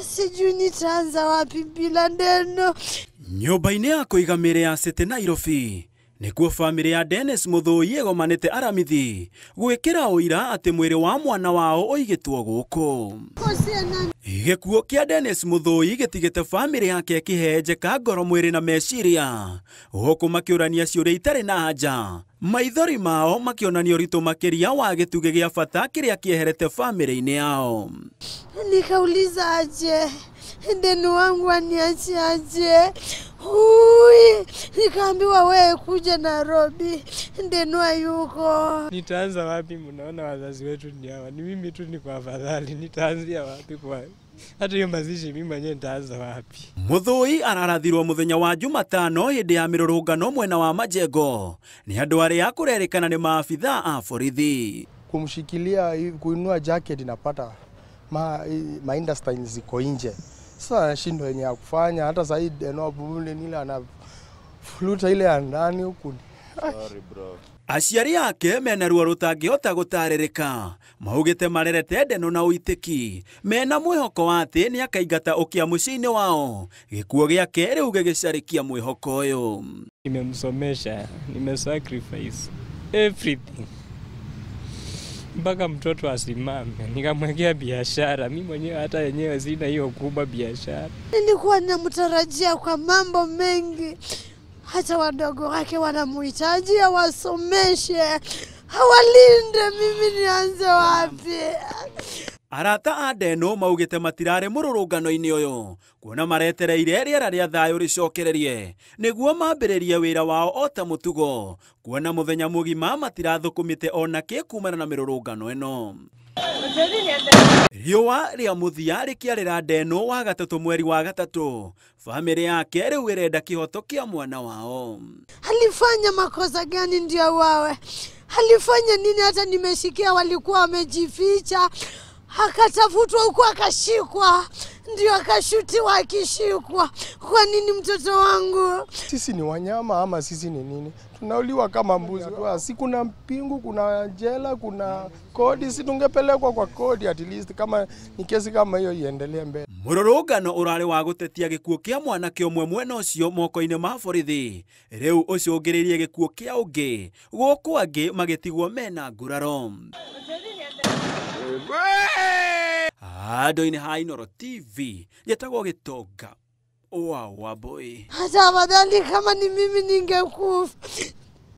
Sijui nitaanza wapi bila Deno. Nyũmba-inĩ ya kũiga mĩĩrĩ ya City Nairobi nĩkuo famĩlĩ ya Dennis Mũthũi ĩgomanĩte aramithi gwĩkĩra ũira atĩ mwĩrĩ wa mwana wao ũigĩtwo gũkũ. Gĩkuũ kĩa Dennis Mũthũi gĩtigĩte famĩlĩ yake ĩkĩhenjeka ngoro mwĩrĩ na meciria, gũkũ makĩũrania ciũria itarĩ na anja, maithori mao makĩonania ũritũ makĩria wa gĩtugĩ gĩa bata kĩrĩa kĩeherete famĩlĩ-inĩ yao. Nikauliza aje Deno wangu aniache aje? Ui, nikaambiwa wewe kuja Nairobi, Deno hayuko. Nitaanza wapi? Mnaona wazazi wetu ni hawa, ni mimi tu ni kwa afadhali. Nitaanzia wapi? Kwa hata hiyo mazishi mimi mwenyewe nitaanza wapi? Mũthũi ararathirwo mũthenya wa Jumatano hĩndĩ ya mĩrũrũngano mwena wa Majengo nĩ andũ arĩa kũrerĩkana nĩ maabithaa a borithi. Kumshikilia kuinua jacket inapata ma intestines ziko nje. Sasa anashindwa yenye ya kufanya. Hata sasa Deno nile anafluta ile ya ndani huku. Sorry bro. Aciari ake mena ruo rũtangĩhota gũtarĩrĩka, maugĩte marerete Deno na ũitĩki, mena mwĩhoko wa atĩ nĩakaingata ũkĩa mũciĩ-inĩ wao. Gĩkuũ gĩake rĩu gĩgĩcarĩkia mwĩhoko ũyũ. Nimemsomesha, nimesacrifice everything mpaka mtoto asimame, nikamwekea biashara. Mimi mwenyewe hata yenyewe sina hiyo kubwa biashara. Nilikuwa namtarajia kwa mambo mengi, hata wadogo wake wanamuhitaji awasomeshe, awalinde. Mimi nianze wapi? Arata a Deno maugĩte matirarĩ mũrũrũngano-inĩ ũyũ kuona maretereire rĩera rĩa thayũ rĩcokererie nĩguo mambĩrĩrie wĩra wao o ta mũtugo, kuona mũthenya mũgima matirathũkũmĩte ona kĩ kumana na mĩrũrũngano ĩno. Riũa rĩa mũthia rĩkĩarĩra Deno wa gatatũ mweri wa gatatũ, famĩlĩ yake rĩu ĩrenda kĩhoto kĩa mwana wao. Alifanya makosa gani ndio wawe? Alifanya nini? Hata nimeshikia walikuwa wamejificha, akatafutwa huko akashikwa, ndio akashutiwa akishikwa. Kwa nini mtoto wangu? Sisi ni wanyama ama sisi ni nini? Tunauliwa kama mbuzi. Si kuna mpingu, kuna jela, kuna kodi. Si tungepelekwa kwa kodi at least, kama ni kesi kama hiyo iendelee mbele. Mũrũrũngano ũrarĩ wa gũtetia gĩkuũ kĩa mwanake ũmwe mwena ũcio moko-inĩ ma borithi rĩu ũcũngĩrĩirie gĩkuũ kĩa ũngĩ, gũkũ angĩ magĩtigwo mena nguraro. Andũ-inĩ ha Inooro TV njetagwo Gĩtonga wa Wambui. Hata afadhali kama ni mimi ningekufa.